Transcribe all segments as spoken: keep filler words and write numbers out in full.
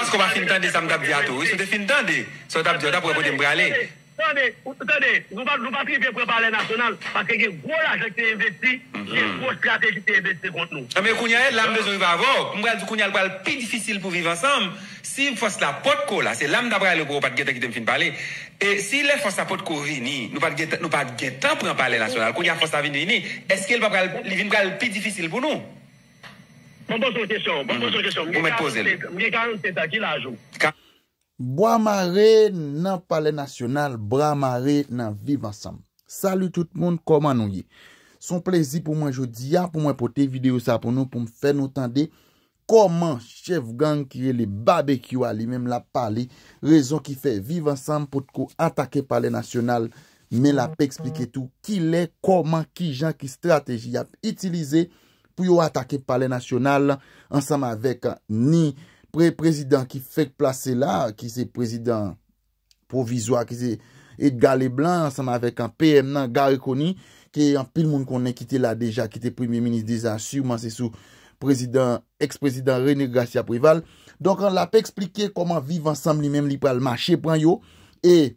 Èske w pa fin tande sa m t ap di a tou? Wi, si w te fin tande sa w t ap di, w t ap wè kote m prale. Tande, tande, nou pa, nou pa t rive pran Palè Nasyonal, paske gen gwo lajan ki te envesti, gen gwo estrateji ki te envesti kont nou. Enben, kounye a, e la m bezwen rive avè w. M pral di kounye a, l pral pi difisil pou viv ansanm. Si fòs la potko la, se la m ta prale pou w pa t gentan kite m fin pale. E si lè fòs la potko vini, nou pa t gentan, nou pa t gentan pran Palè Nasyonal, kounye a fòs la vin vini, èske l pa pral, li vin pral pi difisil pou nou? Mwen poze yon kesyon, mwen poze yon kesyon. M gen karannsentan, ki laj ou? Bwa mare nan Palè Nasyonal, bwa mare nan Viv Ansanm. Salut tout moun, kòman nou ye? Se yon plezi pou mwen jodi a pou mwen pote videyo sa pou nou, pou m fè nou tande kòman chèf gang ki rele Babekyou a li menm l ap pale rezon ki fè Viv Ansanm potko atake Palè Nasyonal, men l ap eksplike tou kilè, kòman, kijan, ki estrateji y ap itilize pou yo atake Palè Nasyonal ansanm avèk ni pre, prezidan ki fèk plase la, ki se prezidan pwovizwa, ki se Edgar Leblanc, ansanm avèk P M nan, Garry Conille, ke anpil moun konnen ki te la deja, ki te premye minis deja, siman se sou prezidan, èks prezidan René Gracia Préval. Donk, l ap eksplike kòman Viv Ansanm li menm li pral mache pran yo. E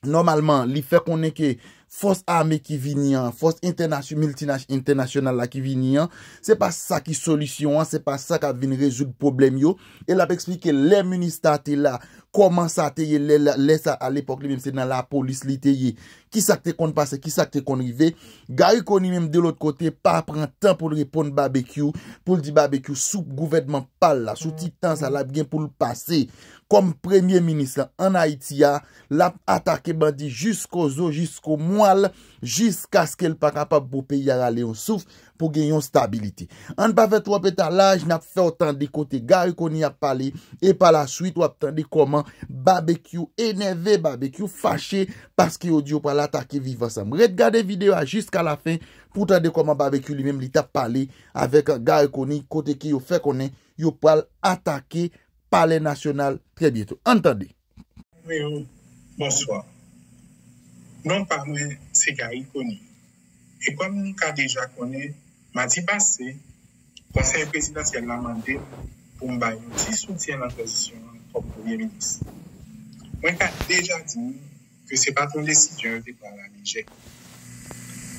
nòmalman, li fè konnen ke fòs ame ki vini an, fòs entènasyon, miltinasyonal, entènasyonal la ki vini an, se pa sa ki solisyon an, se pa sa k ap vin rezoud pwoblèm yo. E l ap eksplike lè Minista te la, kòman sa te ye, lè, lè sa, alepòk li menm se nan lapolis li te ye, kisa k te konn pase, kisa k te konn rive. Garry Conille menm de lòt kote pa pran tan pou l reponn Babekyou, pou l di Babekyou sou gouvènman pa l la, sou ti tan sa l ap gen pou l pase kòm premye minis la ann Ayiti a, l ap atake bandi jiskozo, jiskomwal, jiskaske l pa kapab pou peyi a rale yon souf, pou gen yon stabilite. Ann pa fè twòp etalaj, n ap fè w tande kote Garry Conille ap pale, e pa la swit w ap tande kòman Babekyou enève, Babekyou fache, paske yo di yo pral atake Viv Ansanm. Ret gade videyo a jiska la fen pou w tande kòman Babekyou li menm li t ap pale avèk Garry Conille, kote ke yo fè konnen yo pral atake Palè Nasyonal trè byento. Ann tande. Wi, bonswa. Non pa mwen se Garry Conille. E kòm nou ka deja konnen, madi pase, Konsèy Prezidansyèl la mande m pou m bay yon ti soutyen nan tranzisyon an kòm Premye Minis. Mwen ka deja di nou ke se pa t yon desizyon yo te pran alalejè.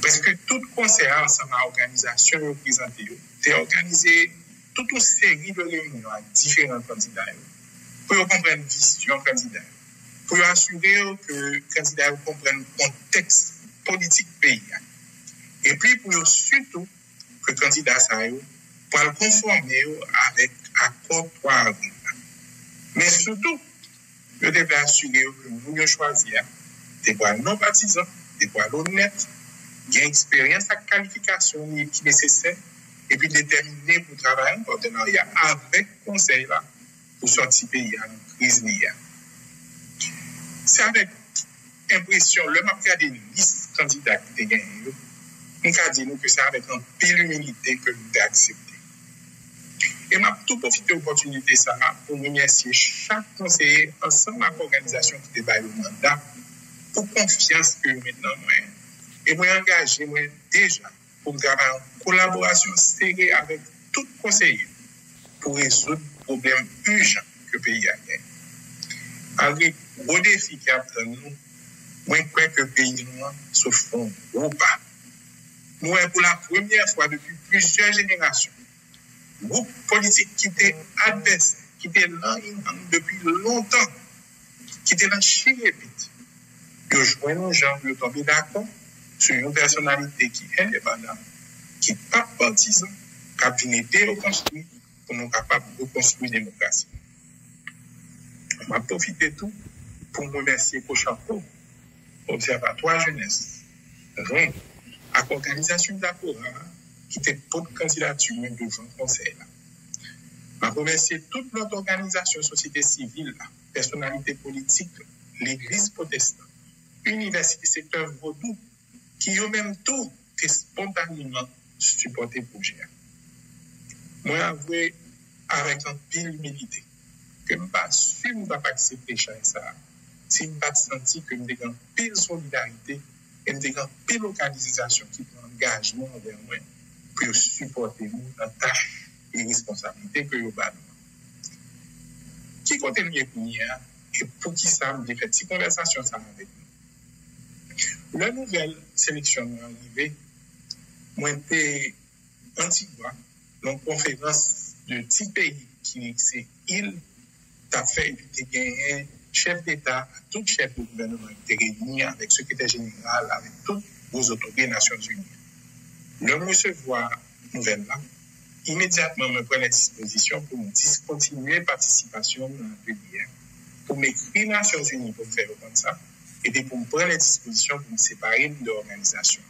Prèske tout konsèy a ansanm a òganizasyon yo prezante yo te òganize tout yon seri de reyinyon ak diferan kandida yo pou yo konprann vizyon kandida yo, pou yo asire yo ke kandida yo konprann kontèks politik peyi a, epi pou yo sitou ke kandida sa yo pral konfòme yo avèk akò twa avril la. Men sitou, yo te vle asire yo ke moun yo chwazi a te pral non patizan, te pral onèt, gen eksperyans ak kalifikasyon ki nesesè, epi detèmine pou travay an patnarya avèk Konsèy la pou sòti peyi a nan kriz li ye a. Se avèk enpresyon, lè m ap gade lis kandida ki te genyen yo, m ka di nou ke se avèk anpil imilite ke nou te aksepte. E m ap tou pwofite opòtinite sa a pou m remèsye chak konseye ansanm ak òganizasyon ki te ba yo manda pou konfyans ke yo met nan mwen. E mwen angaje mwen deja pou m travay an kolaborasyon sere avèk tout konseye pou rezoud pwoblèm ijan ke peyi a genyen. Malgre gwo defi ki ap tann nou, mwen kwè ke peyi nou an sot fè yon gwo pa. Nou wè pou la premyè fwa depi plizyè jenerasyon, gwoup politik ki te advèsè, ki te nan eng an nou depi lontan, ki te nan chire pit, yo jwenn yon jan pou yo tonbe dakò sou yon pèsonalite ki endepandan, ki p ap patizan, k ap vin ede yo konstwi pou nou kapab rekonstwi demokrasi. M ap pwofite tou pou m remèsye Kochapo, Obsèvatwa Jenès, ren, ak òganizasyon Diaspora a ki te pot kandidati mwen devan Konsèy la. M ap remèsye tout lòt òganizasyon sosyete sivil la, pèsonalite politik, legliz pwotestan, inivèsite, sektè vodou, ki yo menm tou te espontaneman sipòte pwojè a. Mwen avwe avèk anpil imilite ke m pa si m t ap aksepte chay sa a si m pa t santi ke m te gen anpil solidarite e m te gen anpil òganizasyon ki pran angajman anvè mwen pou yo sipòte nou nan tach e responsablite ke yo ba nou an. ki kote nou ye kounye a, e poukisa m vle fè ti konvèsasyon sa a avèk nou. Lè nouvèl seleksyon nou an rive, mwen te Antigwa, nan yon konferans de ti peyi ki se il, t ap fè, epi te genyen chèf deta ak tout chèf de gouvènman ki te reyini avèk sekretè jeneral, avèk tout gwo zotobre Nasyonzini. Lè m resevwa nouvèl la, imedyatman mwen pran lè dispozisyon pou m diskontinye patisipasyon m nan atelye a, pou m ekri Nasyonzini pou m fè yo konn sa, epi pou m pran lè dispozisyon pou m separe m de òganizasyon.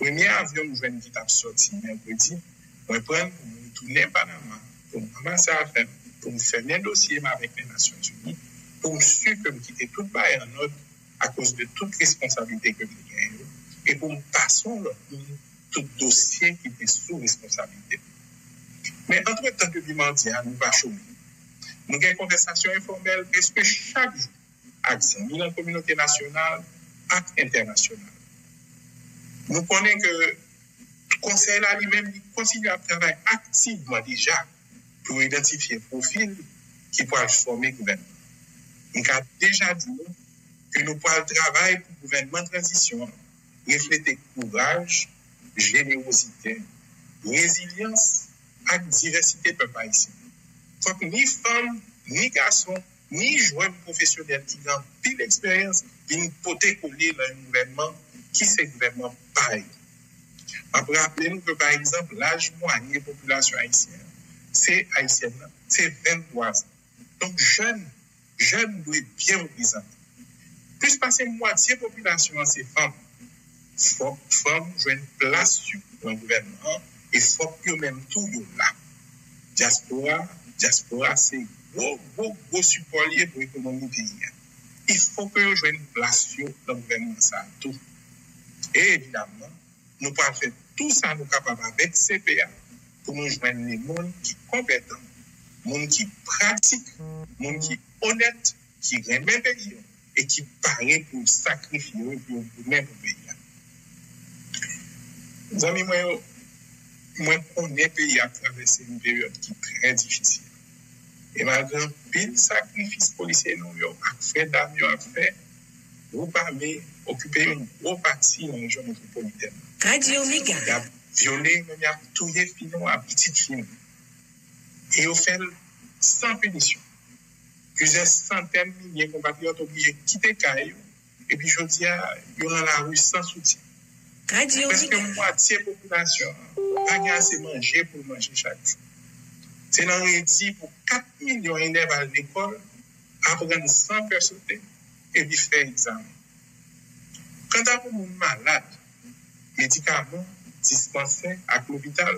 Premye avyon m jwenn ki t ap sòti mèkredi, mwen pran l pou m retounen Panama, pou m ranmase afè m, pou m fèmen dosye m avèk Nasyonzini, pou m si ke m kite tout bagay an òd akoz de tout responsablite ke m te genyen yo, e pou m pase yon lòt moun tout dosye ki te sou responsablite m. Men antretan, depi madi a, nou pa chome. Nou gen konvèsasyon enfòmèl prèske chak jou ak zanmi nan kominote nasyonal ak entènasyonal. Nou konnen ke konsèy la li menm li kontinye ap travay aktivman deja pou idantifye pwofil ki pral fòme gouvènman. M ka deja di nou ke nou pral travay pou gouvènman tranzisyon an reflete kouraj, jenerozite, rezilyans ak divèsite pèp ayisyen. Fòk ni fanm, ni gason, ni jèn pwofesyonèl ki gen anpil eksperyans vin pote kole nan yon gouvènman ki se gouvènman pa yo. M ap raple nou ke, pa egzanp, laj mwayen popilasyon ayisyen an, se ayisyèn nan, se venntwa zan. Donk, jèn, jèn dwe byen reprezante. Plis pase mwatye popilasyon an se fanm. Fòk fanm jwenn plas yo nan gouvènman an e fòk yo menm tou yo la. Dyaspora, dyaspora se gwo, gwo, gwo sipò l ye pou ekonomi peyi a. Il fò ke yo jwenn plas yo nan gouvènman sa a tou. E evidamman, nou pral fè tou sa nou kapab avèk C P A pou nou jwenn de moun ki konpètan, moun ki pratik, moun ki onèt, ki renmen peyi yo e ki pare pou sakrifye yo, pou yo goumen pou peyi a. Zanmi mwen yo, mwen konnen peyi a ap travèse yon peryòd ki trè difisil. E malgre anpil sakrifis polisye nou yo ak frè dam yo ap fè, gwoup ame okipe yon gwo pati nan rejyon metwopolitèn nan. Radyo Mega. Y ap vyole, menm y ap touye fi nou a, pitit fi nou. E yo fè l san pinisyon. Plizyè santèn milye konpatriyòt oblije kite kay yo, epi jodi a, yo nan lari san soutyen. Prèske mwatye popilasyon an pa gen ase manje pou l manje chak jou. Se nan redi pou kat milyon elèv al lekòl, aprann san pè sote, epi fè egzamen. Kanta pou moun malad, medikaman, dispansè ak lopital,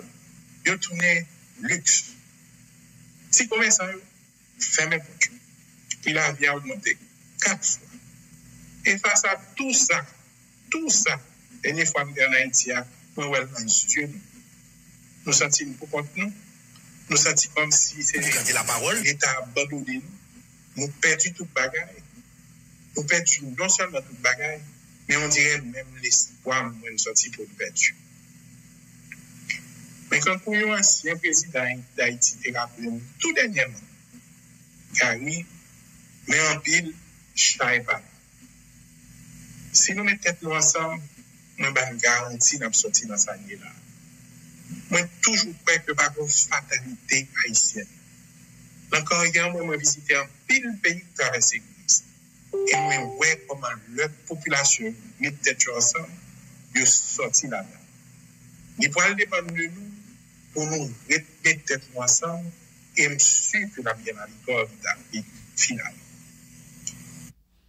yo tounen liks. Ti komèsan yo fèmen pòt yo. Pri lavi a ogmante kat fwa. E fas a tou sa, tou sa, dènye fwa m te ann Ayiti a, mwen wè l nan zye nou. Nou santi n pou kont nou. Nou santi kòmsi se Leta abandone nou. Nou pèdi tout bagay. Nou pèdi non sèlman tout bagay, men on dirè menm lespwa m wè n sòti pou n pèdi. Men kankou yon ansyen prezidan Dayiti te raple m tou dènyèman, Gary, men anpil chay pa nou. Si nou met tèt nou ansanm, mwen ba n garanti n ap sòti nan sa n ye la. Mwen toujou kwè ke pa gen fatalite ayisyèn. Nan karyè mwen, mwen vizite anpil peyi k travèse kriz. E mwen wè kòman lè popilasyon yo met tèt yo ansanm, yo sòti ladan. Li pral depann de nou pou nou ret met tèt nou ansanm, e m si ke n ap gen laviktwa final.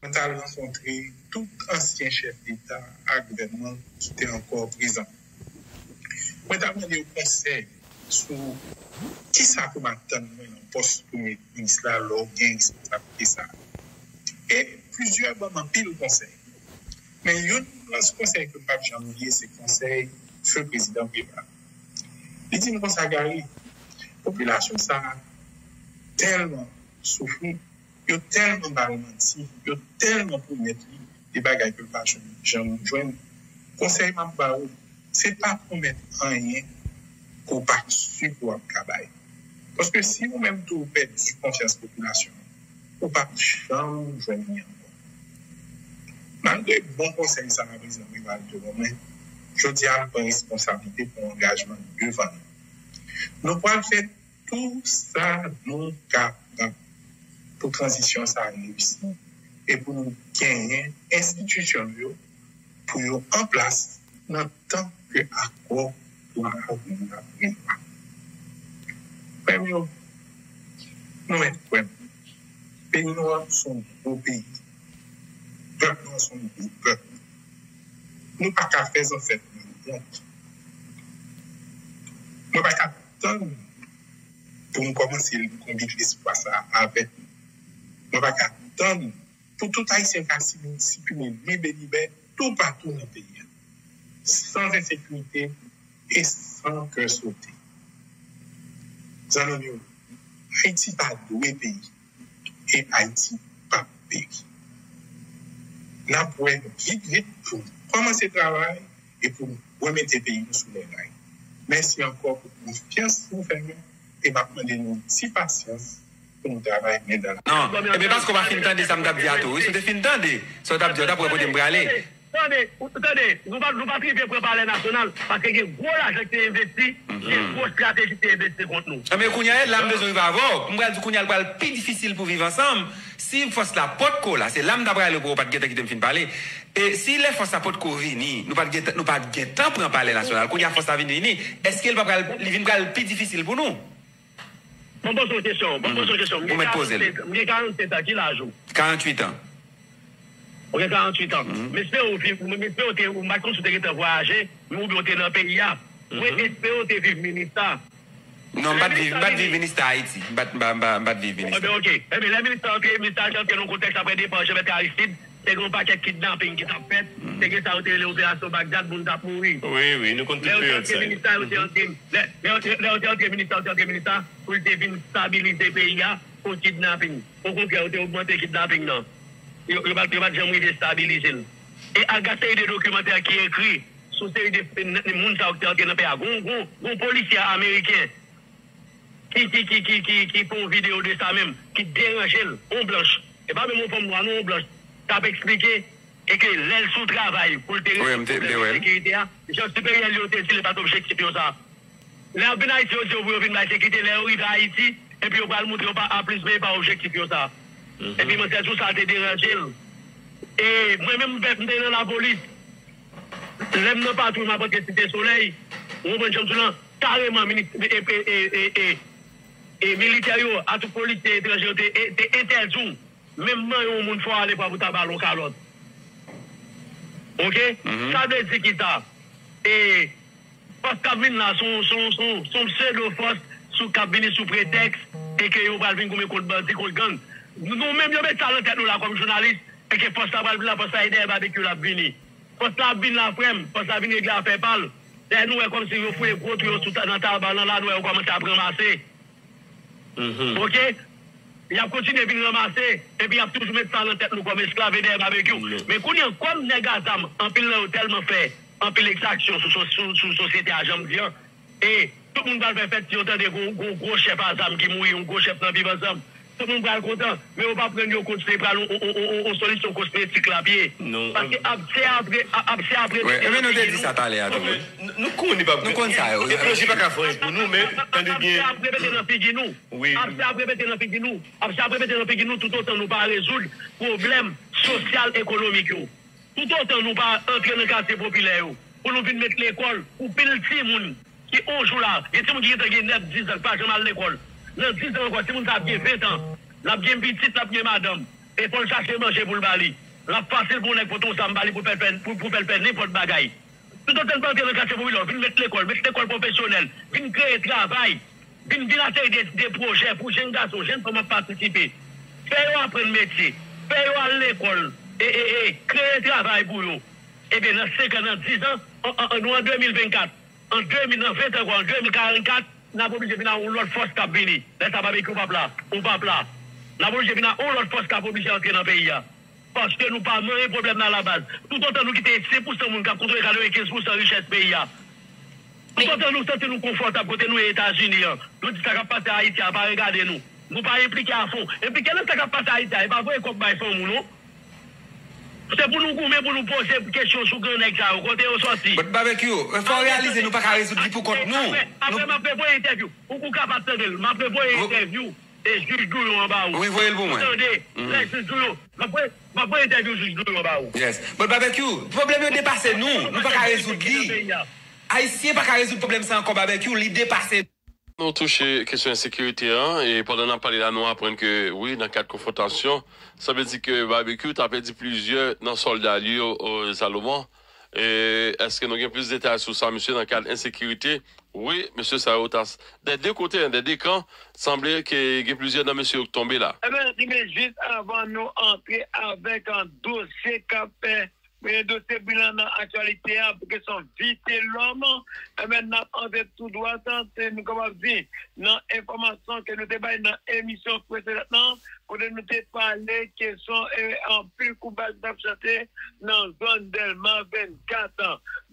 Mwen t al rankontre tout ansyen chèf deta ak gouvènman ki te ankò prezan. Mwen t ap mande yo konsèy sou kisa pou m atann mwen nan pòs premye minis la lè w gen responsablite sa a. E plizyè ban m anpil konsèy. Men youn nan konsèy ke m p ap janm bliye se konsèy feu prezidan Préval. Li di m konsa, Gary, popilasyon sa a tèlman soufri, yo tèlman ba l manti, yo tèlman pwomèt li de bagay ke l pa janm, janm jwenn. Konsèy m ap ba ou, se pa pwomèt anyen ke w pa si ke w ap ka bay. Paske si ou menm tou ou pèdi konfyans popilasyon an, ou p ap janm jwenn li ankò. Malgre bon konsèy sa a, Prezidan Préval te ban mwen, jodi a m pran responsablite pou angajman devan nou. Nou pral fè tou sa nou kapab pou tranzisyon sa a reyisi e pou nou genyen enstitisyon yo pou yo an plas nan tan ke akò twa avril la prevwa. Frè m yo, nou mèt kwè m, peyi nou an se yon gwo peyi. Pèp nou an se yon gwo pèp. Nou pa ka fè zanfèt nou wont. Mwen pa ka tann pou m kòmanse konbit lespwa sa a avèk nou. Mwen pa ka tann pou tout Ayisyen ka si- sikile lib e libè toupatou nan peyi a, san ensekirite e san kè sote. Zanmi m yo, Ayiti pa dwe peri e Ayiti p ap peri. N ap wè vit vit pou n kòmanse travay e pou n remete peyi nou sou men ray. Mèsi ankò pou konfyans nou fè nou e m ap mande nou ti pasyans pou nou travay men dan la. Non, ebyen paske w pa fin tande sa m t ap di a tou wi. Si w te fin tande sa w t ap di a, w t ap wè kote m prale. Tande, ou- tande, nou pa, nou pa t rive pran Palè Nasyonal, paske gen gwo lajan ki te envesti, gen gwo estrateji ki te envesti kont nou. Ebyen kounye a, la m bezwen rive avè w. M pral di kounye a, l pral pi difisil pou viv ansanm. Si fòs la potko la, se la m ta prale pou w pa t gentan kite m fin pale. E si lè fòs la potko vini, nou pa t gentan, nou pa t gentan pran Palè Nasyonal, kounye a fòs la vin vini, èske l pa pral, li vin pral pi difisil pou nou? Bon, poze yon kesyon. Bon, poze yon kesyon. Ou mèt poze l. M gen karannsenk an, ki laj ou? Karanntuit an. Ou gen karanntuit an. M espere ou viv, m espere ou te, m pa t konn si ou te gentan vwayaje, men oubyen ou te nan peyi a. Mwen espere ou te viv Minista. Non, m pa t viv, m pa t viv Minista Ayiti. M pa t, m pa, m pa, m pa t viv Minista. Ebyen, oke. Ebyen, lè Minista antre, Minista antre nan yon kontèks apre depa Jean Bertrand Aristide, te gen yon pakèt kidnaping ki t ap fèt. Te gen sa yo te rele operasyon Bagdad, moun t ap mouri. Wi, wi, nou konn tout peryòd sa yo. Lè yo te antre Minista, yo te antre, lè, lè yo te, lè yo te antre Minista, yo te antre Minista pou l te vin stabilize peyi a kont kidnaping. Okontrè, yo te ogmante kidnaping nan. Yo, yo pa t, yo pa t janm rive stabilize l. E ak gad seri de dokimantè ki ekri sou seri de, de, de moun sa yo ki te antre nan peyi a. Gon, gon, gon polisye ameriken ki, ki, ki, ki, ki, ki fè yon videyo de sa menm, ki deranje l, yon blanch. E pa menm yon fanm nwa, non, yon blanch. T ap eksplike, e ke lè l sou travay, pou l te rezoud pwoblèm ensekirite a, jan siperyè li yo te di, li pa t objektif yo sa. Lè y ap vin Ayiti, yo di yo pou yo vin bay sekirite. Lè yo rive Ayiti, epi yo pral moutre yo pa a plis, men e pa objektif yo sa. Epi mwen sèl sou sa te deranje l. E mwen menm, m te nan lapolis. Lè m nan patwouy, m ap antre Site Solèy, ou konprann jan m di w lan, kareman, minis, e, e, e, e, e, e militè yo, a tout polisye etranje yo te, e, te entèdi w menm manyen yon moun fò a lefwa pou ta ba l yon kalòt. Oke? Sa vle di ki sa? E fòs k ap vin la, se yon, se yon, se yon, se yon pseudo fòs sou, k ap vini sou pretèks e ke yo pral vin goumen kont bandi, kont gang. Nou menm, yo met sa nan tèt nou la kòm jounalis, e ke fòs la pral vin la, fòs la e dèyè babekyou l ap vini. Fòs la ap vin la, frè m, fòs la vin regle afè pa l. Dèyè nou wè kòmsi yo fouye gwo twou yo sou ta-, nan Taba lan la, nou wè yo kòmanse ap ranmase. Oke? Y ap kontinye vin ranmase, epi y ap toujou met sa nan tèt nou kòm esklav e dèyè babekyou. Men kounye a, kòm nèg a zam, anpil nan yo tèlman fè anpil egzaksyon sou, sou, sou, sou sosyete a, jan m di an, e tout moun pral fè fèt si yo tande gon, gon gwo chèf a zam ki mouri, yon gwo chèf nan Viv Ansanm. Tout moun pral kontan, men yo p ap rann yo kont se pral yon, yon, yon, yon, yon solisyon kosmetik l ap ye. Paske ap se apre, ap se apre. Wi, ebyen nou te di sa talè a tou wi. Nou konn li p ap, nou konn sa yo. T P O J pa ka fè anyen pou nou, men tande byen. Ap se ap repete nan figi nou. Ap se ap repete nan figi nou. Ap se ap repete nan figi nou toutotan nou pa rezoud pwoblèm sosyal, ekonomik yo. Toutotan nou pa antre nan katye popilè yo pou nou vin met lekòl pou pil timoun ki yon jou la, gen timoun ki gentan gen nèf, diz an, ki pa janm al lekòl. Nan diz an ankò, timoun sa ap gen ven an. L ap gen pitit, l ap gen madanm. E fò l chache manje pou l ba li. L ap fasil pou yon nèg pote yon zam ba li pou fè l fè, pou, pou fè l fè nenpòt bagay. Toutotan n pa antre nan katye popilè, vin met lekòl, met lekòl pwofesyonèl, vin kreye travay, vin, vin a seri de, de pwojè pou jèn gason, jèn fanm ap patisipe. Fè yo aprann metye, fè yo al lekòl, e, e, e, kreye travay pou yo. Ebyen, nan senk an, nan diz an, an, an, an, nou an de mil vennkat, an de mil, nan ven an ankò, an de mil karannkat, n ap oblije vin a yon lòt fòs k ap vini. Lè sa a, Babekyou p ap la, ou p ap la. N ap oblije vin a yon lòt fòs k ap oblije antre nan peyi a. Paske nou pa manyen pwoblèm nan alabaz. Toutotan nou kite senk pousan moun k ap kontwole katrevenkenz pousan richès peyi a. Kontan nou santi nou konfòtab kote nou ye Etazini an. Nou di sa k ap pase Ayiti a pa regade nou. Nou pa enplike a fon. Enplike nan sa k ap pase Ayiti a, e pa voye kòb bay fanmi w non. Se pou nou goumen, pou nou poze kesyon sou gran nèg sa yo. Kote yo sòti? But Barbecue, fò w reyalize nou pa ka rezoud li pou kont nou. Apre, apre, apre, m ap revoye entèvyou. Ou, ou kapab tande l. M ap revoye entèvyou. E jij Douyon an ba ou. Wi, voye l pou mwen. Tande, lè jij Douyon. M ap voye, m ap voye entèvyou jij Douyon an ba ou. Yes. But Barbecue, pwoblèm yo depase nou. Nou pa ka rezoud li. Ayisyen pa ka rezoud pwoblèm sa ankò, Barbecue, li depase nou. Nou touche kesyon ensekirite an, e pandan n ap pale la, nou aprann ke, wi, nan kad konfwontasyon, sanble di ke Barbecue ta pèdi plizyè nan sòlda li yo, o, Salomon. E èske nou gen plis detay sou sa, mesye, nan kad ensekirite? Wi, mesye sa yo ta, dè de kote, dè de kan, sanble ke gen plizyè nan mesye yo k tonbe la. Ebyen, ebyen, jis avan nou antre avèk an dosye k ap fè, e, dosye bilan nan aktyalite a, pou kesyon Vitelhomme, ebyen, n ap antre tou dwat, se nou kapab di, nan enfòmasyon ke nou te bay nan emisyon presedan nan, kote nou te pale kesyon, e, anpil kout bal ki t ap chante nan zòn Dèlma vennkat,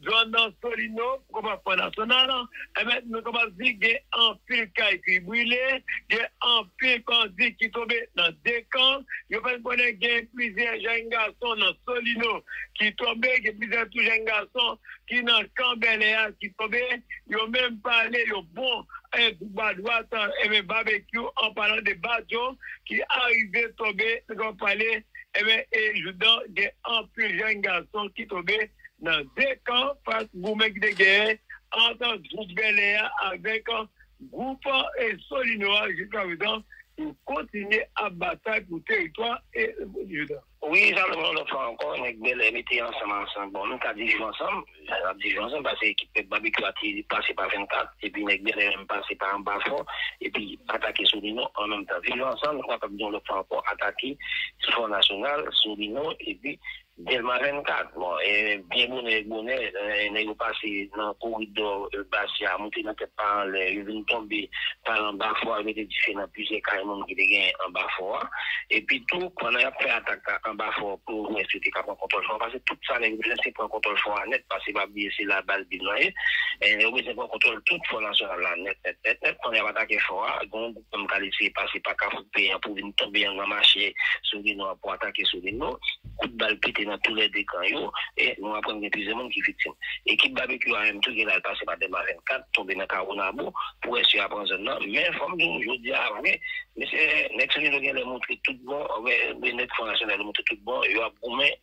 zòn nan Solino, pou kapab fò nasyonal, ebyen, nou kapab di gen anpil kay ki brile, gen anpil bandi ki tonbe nan de kan. Yo fè n konnen gen plizyè jèn gason nan Solino ki tonbe, gen plizyè tou jèn gason ki nan kan Bèlè a ki tonbe. Yo menm pale, yo bon, e, ba dwat, ebyen, Barbecue, an palan de Badjo, ki arive tonbe, nou kapab pale, ebyen, e, joudan, gen anpil jèn gason ki tonbe nan de kan, fas goumen ki te genyen ant gwoup Bèlè a avèk gwoup, e, Solino a, jiska prezan, yo kontinye ap batay pou teritwa, e, joudan. Wi, Salomon, yon lòt fwa ankò, nèg Bèlè mete ansanm, ansanm. Bon, nou ka di viv ansanm, n ap di viv ansanm, paske ekip Barbecue a te pase pa vennkat, epi nèg Bèlè menm pase pa anba fò, epi atake Solino an menm tan. Viv ansanm, nou kapab di yon lòt fwa ankò, atake Fò Nasyonal, Solino, epi Dèlma vennkat. Bon, e, byen bonè, bonè, e, nèg yo pase nan koridò, e, Basya, moute nan tèt pa anlè, yo vin tonbe pa anba fò, yo mete dife nan plizyè kay moun ki te genyen anba fò a. Epi tou, pandan y ap fè atak la anba fò, pou wè si yo te ka pran kontwòl fò a, paske tout sa nèg yo bezwen se pran kontwòl fò a nèt, paske pa bliye se la baz bib lan ye. E, yo bezwen pran kontwòl tout Fò Nasyonal la nèt, nèt, nèt, nèt. Pandan y ap atake fò a, gen yon gwoup menm k al eseye pase pa Kafou Peyan pou vin tonbe an gran mache Solino a pou atake Solino. Kout bal pete nan toulède kan yo, e nou aprann gen plizyè moun ki viktim. Ekip Barbecue a menm tou gen lè l pase pa Dèlma vennkat, tonbe nan Kawo Nabo, pou wè si y a pran zòn nan. Men fò m di w, jodi a, vre, mesye, nèg Solino gen lè montre tout bon, wè, nèg Fò Nasyonal montre tout bon, yo ap goumen,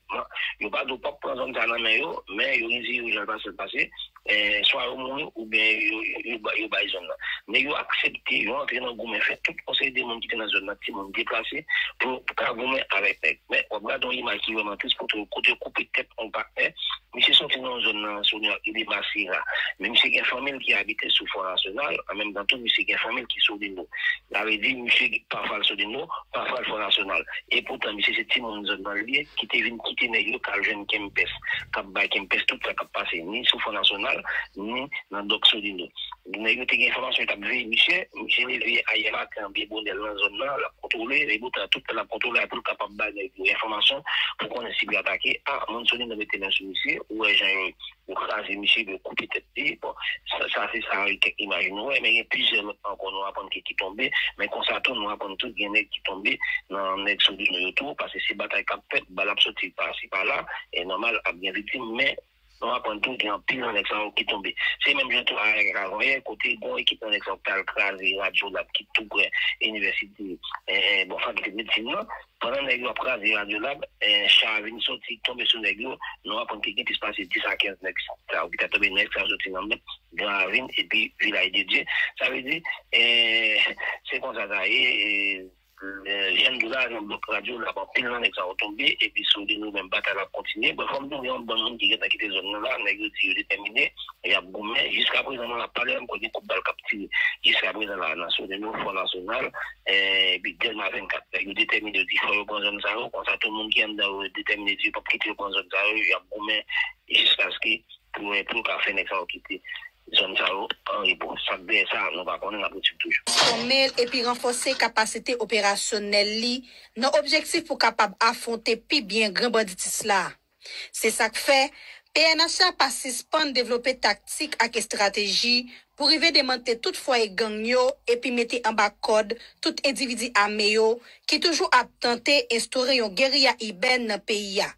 yo pa di w p ap pran zòn sa nan men yo, men yo rezili yo jan l pase l pase, e, swa yo mouri oubyen yo, yo, yo ba- yo bay zòn nan. Nèg yo aksepte, yo antre nan goumen, fè tout yon seri de moun ki te nan zòn nan, timoun deplase, pou, pou ka goumen avèk nèg. Men, w ap gade yon imaj ki vrèman tris, kote, kote yo koupe tèt yon patnè. Misye soti nan yon zòn nan, Solino, ki rele Masira. Men misye gen fanmi l ki abite sou Fò Nasyonal, an menm tan tou, misye gen fanmi l ki Solino. Sa vle di, misye pafwa l Solino, pafwa l Fò Nasyonal. E poutan, misye se timoun zòn nan li ye, ki te vin kite nèg yo k al jwenn Kempès, k ap bay Kempès tout sa k ap pase, ni sou Fò Nasyonal, ni nan dòk Solino. Nèg yo te gen enfòmasyon yo t ap veye misye, misye leve ayè maten an byen bonè nan zòn nan, l ap kontwole, e poutan tout tan l ap kontwole a pou l kapab bay nèg yo enfòmasyon pou konnen si pou y atake. A, moun Solino mete men sou misye, ou wè jan yo, yo kraze misye, yo koupe tèt li. Bon, sa, sa se sa, kèk imaj nou wè, men gen plizyè lòt ankò nou aprann ke ki tonbe, men konsa tou nou aprann tou gen nèg ki tonbe nan nèg Solino yo tou, paske se batay k ap fèt, bal ap soti pasi pala, e nòmal ap gen viktim, men nou aprann tou gen anpil nan nèg sa yo ki tonbe. Se menm jan tou avèk avanyè, kote gen yon ekip nan nèg sa yo ki t al kraze Radyolab ki tou prè inivèsite, e, e, bon, fakilte medsin nan. Pandan nèg yo ap kraze Radyolab, e, cha vin soti, tonbe sou nèg yo. Nou aprann ke gen plis pase dis a kenz nèg sa yo ki ta tonbe, nèg sa yo soti nan men Gran Ravin epi Vilaj de Dye. Sa vle di, e, se konsa sa ye, e, e, jèn doula nan blòk Radyolab, anpil nan nèg sa yo tonbe, epi Solino menm batay la ap kontinye. Bon, fò m di w, gen yon bann moun ki gentan kite zòn nan la, nèg yo di yo detèmine, y ap goumen. Jiska prezan, nan l ap pale, m kwè gen kout bal k ap tire. Jiska prezan la, nan Solino, Fò Nasyonal, e, epi Dèlma vennkat, nèg yo detèmine, yo di fò yo pran zòn sa yo, konsa tou moun ki anndan yo detèmine di yo p ap kite yo pran zòn sa yo, y ap goumen jiskaske pou, pou yo ka fè nèg sa yo kite zòn sa yo an repo. Sa k dèyè sa, nou pa konnen, n ap reswiv toujou. Fòme l epi ranfòse kapasite operasyonèl li nan objektif pou kapab afwonte pi byen gran banditis la. Se sa k fè, P N H la pa sispann devlope taktik ak estrateji pou rive demantle tout fwaye gang yo epi mete anba kòd tout endividi ame yo ki toujou ap tante enstore yon geriya ibèn nan peyi a,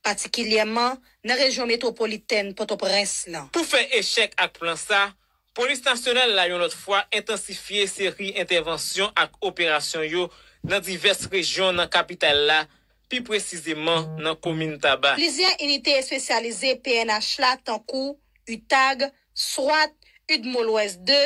patikilyèman nan rejyon metwopolitèn Pòtoprens lan. Pou fè echèk ak plan sa, Polis Nasyonal la yon lòt fwa entansifye seri entèvansyon ak operasyon yo nan divès rejyon nan kapital la, pi presizeman nan komin Taba. Plizyè inite espesyalize P N H la, tankou UTAG, swat, UDMOLWES de,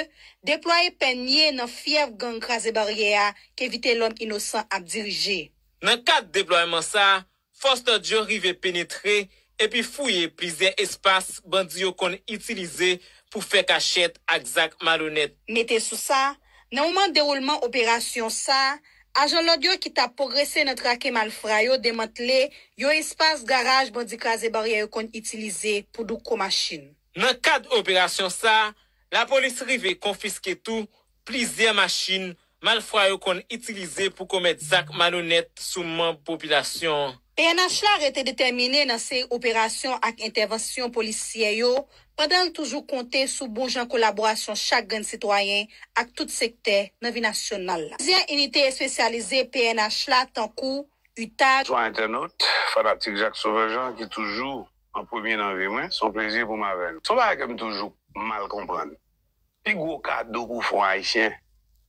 deplwaye pènye nan fyèv gang Kraze Baryè a ke Vitelòm Inosan ap dirije. Nan kad deplwayman sa a, fòs lòd yo rive penetre epi fouye plizyè espas bandi yo konn itilize pou fè kachèt ak zak malonèt. Mete sou sa, nan moman dewoulman operasyon sa a, ajan lòd yo ki t ap pwogrese nan trake malfra yo demantle yon espas garaj bandi Kraze Baryè yo konn itilize pou douko machin. Nan kad operasyon sa a, lapolis rive konfiske tou plizyè machin malfra yo konn itilize pou komèt zak malonèt sou manm popilasyon an. P N H la rete detèmine nan seri operasyon ak entèvansyon polisyè yo, pandan l toujou konte sou bon jan kolaborasyon chak grenn sitwayen ak tout sektè nan vi nasyonal la. Plizyè inite espesyalize P N H la, tankou UTAG, Bonswa entènot, fanatik Jacques Sauveur Jean ki toujou an premye nan vi mwen, se yon plezi pou m avè nou. Se yon bagay ke m toujou mal konprann. Pi gwo kado pou w fè yon Ayisyen,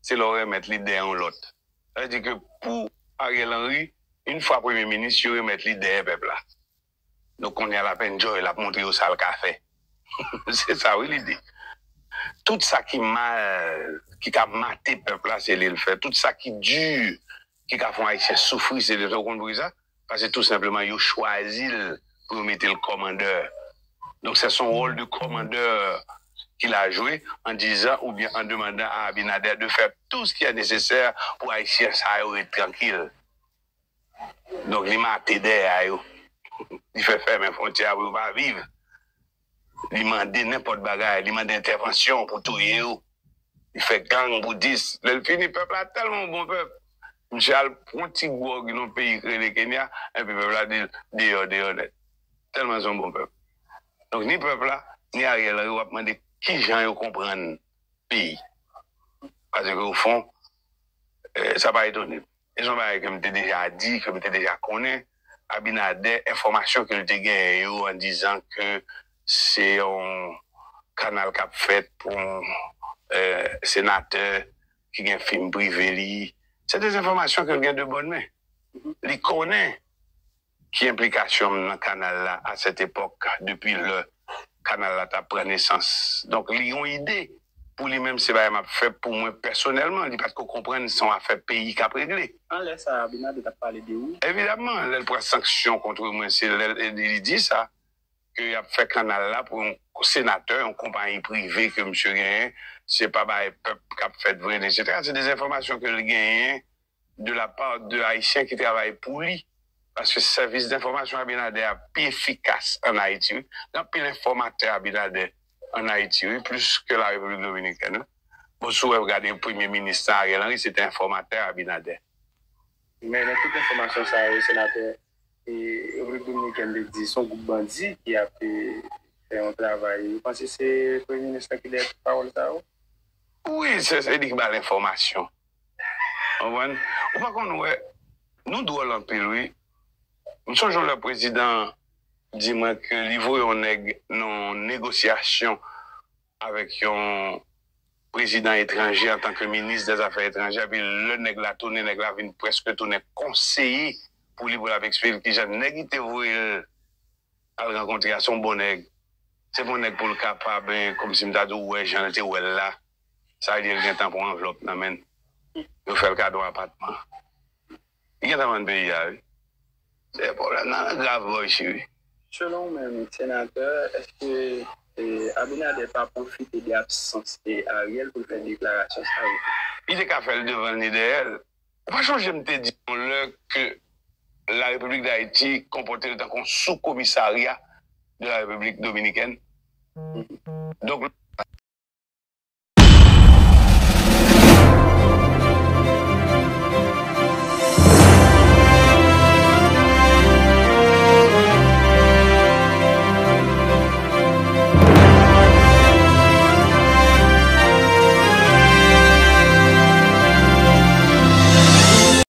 se lè w remèt li dèyè yon lòt. Sa vle di ke pou Ariel Henry, yon fwa premye minis, yo remèt li dèyè pèp la. Donk kounye a l ap enjoy, l ap montre yo sa l ka fè. Se sa wi lide. Tout sa ki mal, ki ka mate pèp la, se li l fè. Tout sa ki di, ki ka fè yon Ayisyen soufri, se li l fè. Ou konn poukisa? Paske tou senpleman, yo chwazi l pou yo mete l kòmandè. Donk, se son wòl de kòmandè qu'il a joué en disant ou bien en demandant à Abinader de faire tout ce qui est nécessaire pou Ayisyen sa yo ret trankil. Donk, li mate dèyè yo. Li fè fèmen fwontyè a pou yo pa viv. Li mande nenpòt bagay. Li mande entèvansyon pou touye yo. Li fè gang pou dis. Lè l fini, pèp la tèlman bon pèp. Misye al pran ti gwòg nan peyi k rele Kenya, epi pèp la di l deyò, deyò nèt. Tèlman se yon bon pèp. Donk, ni pèp la, ni Ariel Henry, w ap mande kijan yo konprann peyi. Paske, o fon, eh, sa pa etone m. E se yon bagay ke m te deja di, ke m te deja konnen. Abinader, enfòmasyon ke l te genyen yo an dizan ke se yon kanal k ap fèt pou yon, eh, senatè ki gen fim prive li. Se de enfòmasyon ke l gen de bòn men. Li konnen ki enplikasyon m nan kanal la à cette époque, depi lè kanal la t ap pran nesans. Donk, li yon ide pou li menm, se bagay m ap fè pou mwen pèsonèlman. Li pa t ko konprann se yon afè peyi k ap regle. Nan lè sa a, Abinader t ap pale de ou? Evidamman, lè l pran sanksyon kont mwen, se lè l, li di sa, ke y ap fè kanal la pou yon senatè, yon konpayi prive ke misye genyen, se pa bagay pèp k ap fèt vre, etsetera. Se de enfòmasyon ke l genyen de la part de Ayisyen ki travay pou li. Paske sèvis denfòmasyon Abinader a pi efikas ann Ayiti, wi. Gen anpil enfòmatè Abinader ann Ayiti, wi, plis ke la Repiblik Dominikèn, wi. Bon, si w wè, gade premye minis lan, Ariel Henry, se te enfòmatè Abinader. Men nan tout enfòmasyon sa yo, senatè, e, Repiblik Dominikèn te di se yon gwoup bandi ki ap, e, fè yon travay. Ou panse se premye minis lan ki dèyè tout pawòl sa yo? Wi, se, se li ki ba l enfòmasyon. Konprann? Ou pa konn wè, nou dwòl anpil, wi. M sonje yon lè prezidan di mwen ke li voye yon nèg nan yon negosyasyon avèk yon prezidan etranje antanke minis dèzafè etranjè, epi lè nèg la tounen, nèg la vin prèske tounen konseye pou li, pou l ap eksplike l kijan nèg ki te voye l al rankontre a se yon bon nèg. Se pa yon nèg pou l kapab, eh, kòmsi m ta di w wè jan l te wè l la. Sa vle di l gentan pran anvlòp nan men l. Yo fè l kado yon apatman. Li gentan vann peyi a, wi. Se pwoblèm nan grav bò isit, wi. Selon w menm, senatè, èske, eh, Abinader pa pwofite de absans, eh, Ariel pou l fè deklarasyon sa yo? Li te ka fè l devan l ni dèyè l. Ou pa sonje m te di yon lè ke la Repiblik Dayiti konpòte l tankou yon sou-komisarya de la Repiblik Dominikèn? Donk,